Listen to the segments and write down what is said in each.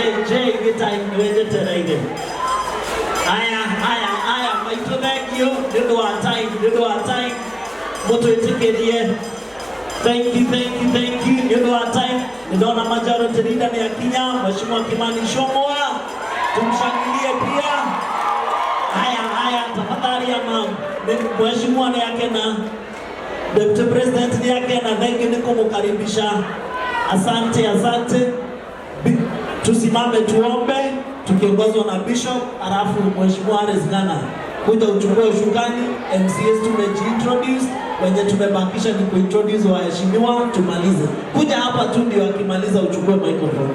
JJ Gĩtai nĩwe njetereire. Aya, aya, aya, maitũ thank you nĩ ũndũ wa time, nĩ ũndũ wa time mũtwĩtĩkĩrie. Thank you, thank you, thank you nĩ ũndũ wa time. Nĩ ndona majority leader nĩ akinya, Mheshimiwa Kimani Ichung'wa, tumshangilie pia. Haya, haya, tafadhali ya mam, Mheshimiwa nĩ akena, Deputy President nĩ akena, thank you nĩ kũmũkaribisha. Asante, asante. Tusimame tuombe tukiongozwa na Bishop, alafu Mheshimiwa Harris Ng'ang'a kuja uchukue ushukani. MCAs tumejiintroduce, wenye tumebakisha ni kuintroduce waheshimiwa, tumalize. Kuja hapa tu ndio akimaliza uchukue microphone.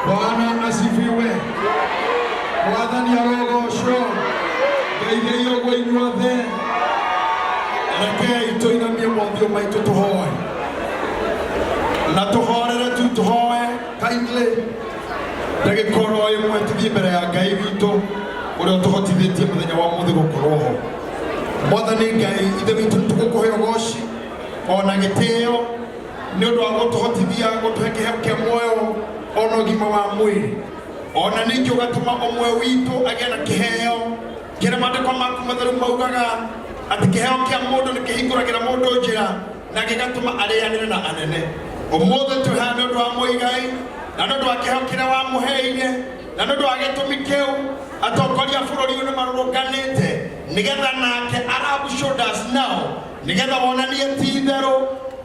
Bwana asifiwe. Mwathani arogocwo. Ngeithĩi ũguo inyuothe. Rekei tũinamie mothiũ maitũ tũhoe. Na tũhorere tu tũhoe kindly. Ndagĩka oro ĩmwe tũthiĩ mbere ya Ngai witũ ũrĩa ũtũhotithĩtie mũthenya wa ũmũthĩ gũkorwo ho. Mwathani Ngai ithe witũ nĩtũgũkũhe ũgoci ona gĩtĩo nĩ ũndũ wa gũtũhotithia gũtũhe kĩheo kĩa muoyo ona ũgima wa mwĩrĩ, ona ningĩ ũgatũma ũmwe witũ agĩe na kĩheo kĩrĩa maandĩko maku matheru maugaga atĩ kĩheo kĩa mũndũ nĩ kĩhingũragĩra mũndũ njĩra na gĩgatũma arĩanĩre na anene. Ũmũthĩ twĩ haha nĩ ũndũ wa Mũigai na nĩ ũndũ wa kĩheo kĩrĩa wamũheire na nĩ ũndũ wa gĩtũmi kĩu atongoria a bũrũri ũyũ nĩ marũrũnganĩte nĩgetha nake arab shoulders nao nĩgetha wonanie ti itherũ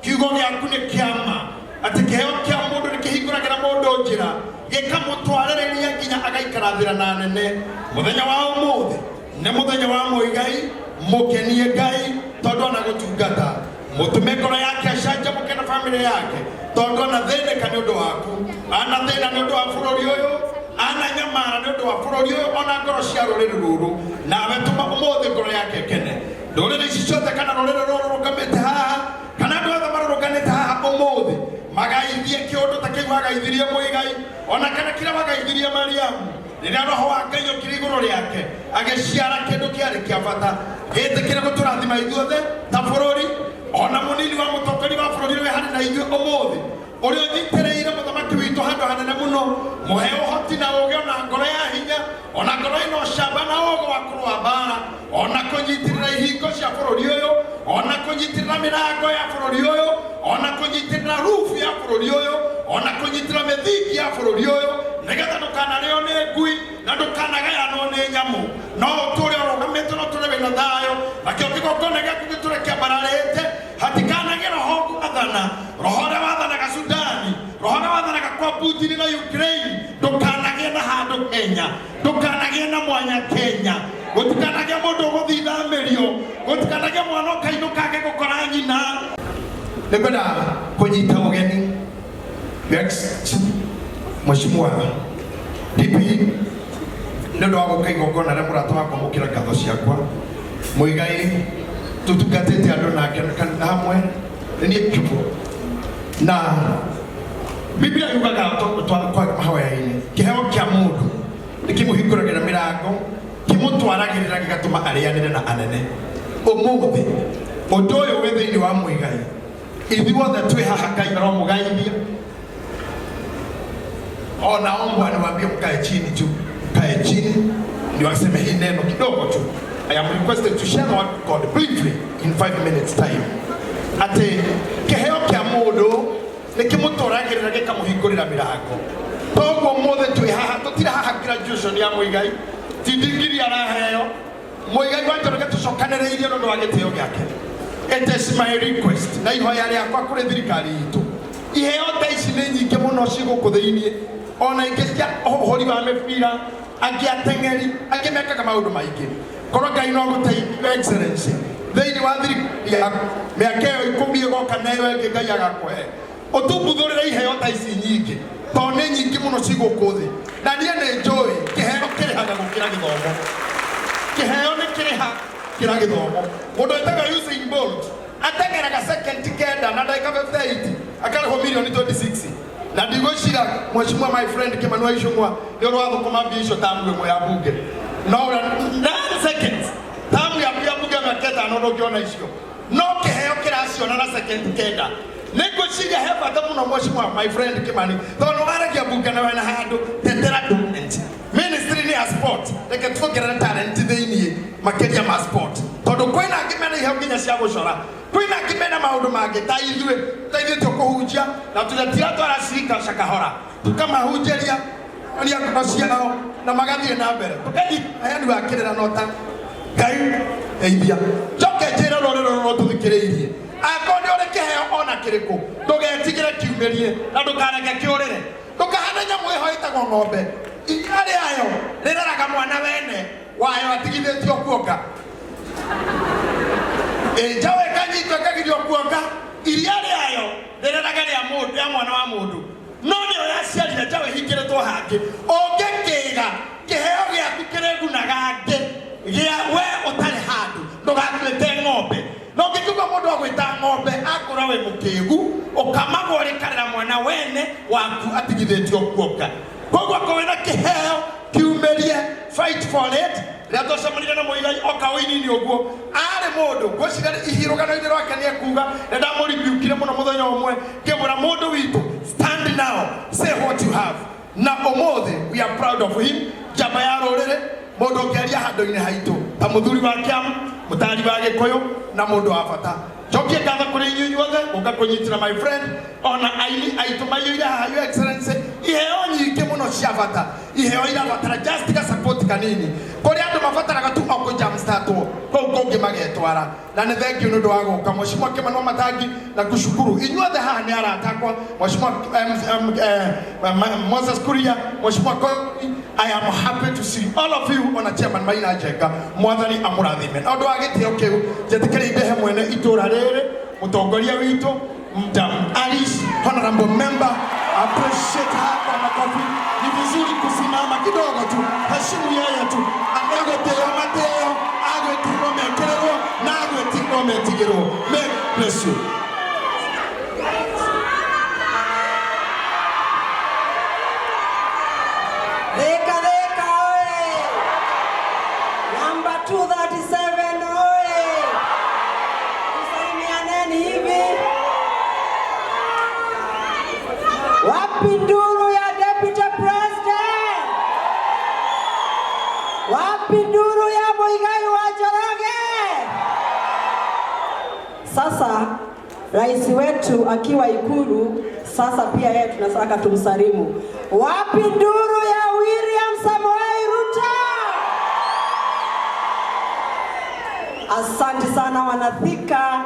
kiugo gĩaku nĩ kĩama atĩ kĩheo kĩa mũndũ nĩ kĩhingũragĩra mũndũ njĩra gĩkamũtwarĩrĩria nginya agaikara thĩra na anene. Mũthenya wa ũmũthĩ nĩ mũthenya wa Mũigai, mũkenie Ngai tondũ ona gũtungata mũtũme ngoro yake acanjamũke na bamĩrĩ yake tondũ ona thĩnĩka nĩ ũndũ waku, ana thĩna nĩ ũndũ wa bũrũri ũyũ, ana nyamara nĩ ũndũ wa bũrũri ũyũ, ona ngoro cia rũrĩrĩ rũrũ, nawe tũma ũmũthĩ ngoro yake ĩkene. Ndũrĩrĩ ici ciothe kana rũrĩrĩ rũrũ rũrũgamĩte haha kana andũ othe marũrũnganĩte haha ũmũthĩ magaithie kĩũndũ ta kĩu wagaithirie Mũigai ona kana kĩrĩa wagaithirie Mariamu rĩrĩa roho wa Ngai okire igũrũ rĩake agĩciara kĩndũ kĩarĩ kĩa bata. Gĩtĩkĩre gũtũrathima ithuothe ta bũrũri, ona mũnini wa mũtongoria wa bũrũri ũrĩa harĩ na ithuĩ ũmũthĩ ũrĩa ũnyitĩrĩire mũthamaki witũ handũ hanene mũno, mũhe ũhoti na ũũgĩ ona ngoro ya hinya ona ngoro ĩna ũcamba na ũũgĩ wa kũrũa mbara ona kũnyitĩrĩra ihingo cia bũrũri ũyũ ona kũnyitĩrĩra mĩrango ya bũrũri ũyũ ona kũnyitĩrĩra roof ya bũrũri ũyũ ona kũnyitĩrĩra mĩthingi ya bũrũri ũyũ nĩgetha ndũkanarĩo nĩ ngui na ndũkanagayanwo nĩ nyamũ, no ũtũre ũrũgamĩte no ũtũre wĩna thayũ, nakĩo kĩgongona gĩaku gĩtũre kĩambararĩte. Hatikanagĩe roho athana, roho ũrĩa wathanaga Sudani, roho ũrĩa wathanaga kwa Putin na Ukraine, ndũkanagĩe na handũ Kenya, ndũkanagĩe na mwanya Kenya, gũtikanagĩe mũndũ ũgũthiĩ ithamĩrio, gũtikanagĩe mwana ũkainũka age gũkora nyina. Nĩngwenda kũnyita ũgeni Mheshimiwa DP nĩ ũndũ wa gũka igongona rĩa mũrata wakwa mũkĩra ngatho ciakwa. Mũigai tũtungatĩte andũ nake hamwe nĩ niĩ kiugo na Biblia yugaga kwa mahoya-inĩ kĩheo kĩa mũndũ nĩ kĩmũhingũragĩra mĩrango kĩmũtwaragĩrĩra gĩgatũma arĩanĩre na anene. Ũmũthĩ ũndũ ũyũ wĩ thĩinĩ wa Mũigai, ithuothe twĩ haha Ngai aromũgaithia. Naomba niwaambie mkae chini tu, mkae chini niwaseme hii neno kidogo tu. I am requested to share the word of God briefly in 5 minutes time. Atĩ kĩheo kĩa mũndũ nĩ kĩmũtwaragĩrĩra gĩkamũhingũrĩra mĩrango. Toguo ũmũthĩ twĩ haha, tũtirĩ haha graduation ya Mũigai, ti ndigiri araheo Mũigai wa Njoroge, tũcokanĩrĩirie nĩ ũndũ wa gĩtĩo gĩake. It is my request na ihoya rĩakwa kũrĩ thirikari itũ, iheo ta ici nĩ nyingĩ mũno ci gũkũ thĩiniĩ, ona ingĩ cia ũhũri wa mĩbira, angĩ ateng'eri, angĩ mekaga maũndũ maingĩ. Korwo Ngai no gũteithia Excellency thĩinĩ wa thirikari yaku mĩaka ĩyo 10 ĩgoka na ĩyo ĩngĩ Ngai agakũhe, ũtumbuthũrĩre iheo ta ici nyingĩ tondũ nĩ nyingĩ mũno ci gũkũ thĩ. Na niĩ nĩ njũĩ kĩheo kĩrĩhaga gũkĩra gĩthomo, kĩheo nĩ kĩrĩha kĩra gĩthomo. Mũndũ wĩtagwo Usain Bolt ateng'eraga second 9 na ndagĩka 58 akarĩhwo mirioni 26. Na ndigwĩciria mheshimiwa my friend Kimani wa Ichung'wa nĩ ũrĩ wathũkũma mbia icio tamu ĩmwe ya bunge no 9 seconds tamu yaku ya bunge mĩaka 5 ndũngĩona icio, no kĩheo kĩraciona na second 9. Nĩ ngwĩciria he bata mũno, mheshimiwa my friend Kimani, tondũ waragia bunge na wena handũ tetera talent ministry nĩ ya sport, reke tuongerere talent thĩiniĩ makĩria ma sport, tondũ kwĩna angĩ mena iheo nginya cia gũcora, kwĩna angĩ mena maũndũ mangĩ ta ithuĩ tũkũhunjia na tũratira twaracirika cakahora tũkamahunjĩria onia ngoro ciao na magathiĩ na mbere tũkathi heani wa kĩrĩra no ta Ngai teithia. Njoke njĩre rũrĩrĩ rũrũ rũtũthikĩrĩirie, angĩkorwo nĩ ũrĩ kĩheo ona kĩrĩkũ, ndũgetigĩre, kiumĩrie na ndũkareke kĩũrĩre. Ndũkahane nyamũ ĩho ĩtagwo ng'ombe, iria rĩayo rĩreraga mwana wene wayo atigithĩtio kuonga. Ĩ njaũ ĩkanyitwo ĩkagirio kuonga, iria rĩayo rĩreraga rĩa mũndũ, rĩa mwana wa mũndũ, no nĩyo yaciarire njaũ ĩhingĩrĩtwo hangĩ. Ũngĩkĩga kĩheo gĩaku kĩrĩgunaga angĩ gĩa we ũtarĩ handũ, ndũgatuĩte ng'ombe. Na ũngĩkĩgua mũndũ agwĩta ng'ombe akũra wĩ mũkĩgu, ũkamagwo rĩkarĩra mwana wene waku atigithĩtio kuonga. Koguo akorwo wĩna kĩheo, kiumĩrie, fight for it. Rĩrĩa twacemanirie na Mũigai oka ũinini ũguo arĩ mũndũ ngwĩciria ihirũgano-inĩ rwake nĩ ekuga nĩ ndamũribiukire mũno mũthenya ũmwe ngĩmwĩra, "Mũndũ witũ, stand now, say what you have." Na ũmũthĩ we are proud of him, njamba ya rũrĩrĩ, mũndũ ũngĩaria handũ-inĩ haitũ ta mũthuri wa kĩama, mũtari wa Gĩkũyũ na mũndũ wa bata. Njokie ngatho kũrĩ inyuĩ inyuothe gũka kũnyitĩra my friend, ona aini aitũ maiyũire haha. Your Excellency, iheo nyingĩ mũno cia bata, iheo irabatara just ga support kanini, kũrĩa andũ mabataraga tu o kũ jumpstartwo kũu kũngĩ magetwara. Na nĩ thank you nĩ ũndũ wa gũka, Mheshimiwa Kimani wa Matangi, na kushukuru inyuothe haha nĩ arata akwa, Mheshimiwa Moses Kuria, Mheshimiwa Kogi, I am happy to see all of you, ona chairman Maina Njenga, Mwathani amũrathime. Na ũndũ wa gĩtĩo kĩu, njetĩkĩre ndehe mwene itũra rĩrĩ, mũtongoria witũ, Madam Alice, honorable member. Appreciate her kwa makofi. Ni vizuri kusimama kidogo tu, heshimu yeye tu, agũtĩo matĩo, agwĩkĩrwo mekĩrĩrwo na agwĩtigĩrwo metigĩrwo. May bless you. Thika Thika oye! Namba 237 oye! Tusalimianeni hivi. Wapi nduru ya Deputy President? Wapi nduru ya Muigai wa Njoroge? Sasa rais wetu akiwa Ikulu, sasa pia yeye tunataka tumsalimu. Wapi nduru ya William Samoei Ruto? Asante sana wanathika,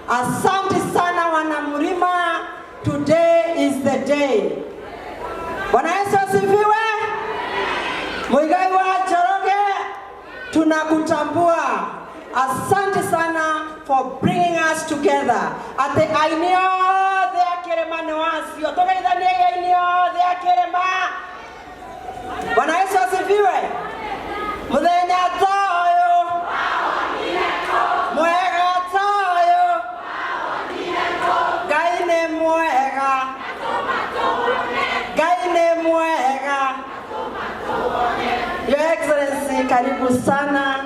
asante sana wanamlima. Today is the day. Bwana Yesu asifiwe. Muigai wa Njoroge, tunakutambua. Asante sana for bringing us together. Ate aini othe a kĩrĩma nĩ wacio. Tũgeithanie aini othe a kĩrĩma. Bwana Yesu asifiwe. Mũthenya ta ũyũ mwega ta ũyũ, Ngai nĩ mwega, Ngai nĩ mwega. Your Excellency, karibu sana.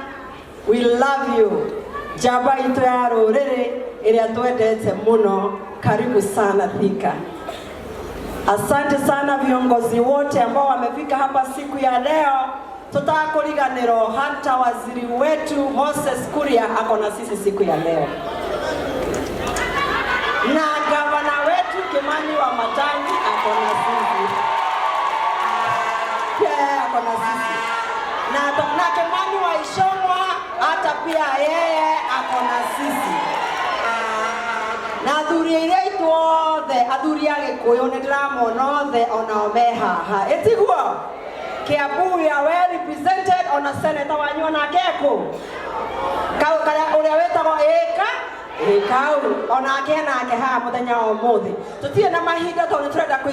We love you. Njamba itũ ya rũrĩrĩ ĩrĩa twendete mũno. Karibu sana Thika. Asante sana viongozi wote ambao wamefika hapa siku ya leo. Tutakuriganĩrwo hata waziri wetu Moses Kuria ako na sisi siku ya leo, na gavana wetu Kimani wa Matangi ako na sisi pia, yeye ako na sisi na Kimani wa Ichung'wa hata pia yeye ako na sisi, na athuri airĩa aitũ othe, athuri a Gĩkũyũ nĩ ndĩramona othe onao me haha, ĩtiguo? Kiambu we are well represented, ona senator wanyu onake ekũ kau karĩa ũrĩa wĩtagwo ĩka ĩkau onake nake haha mũthenya wa ũmũthĩ. Tũtirĩ na mahinda tondũ nĩ tũrenda kũ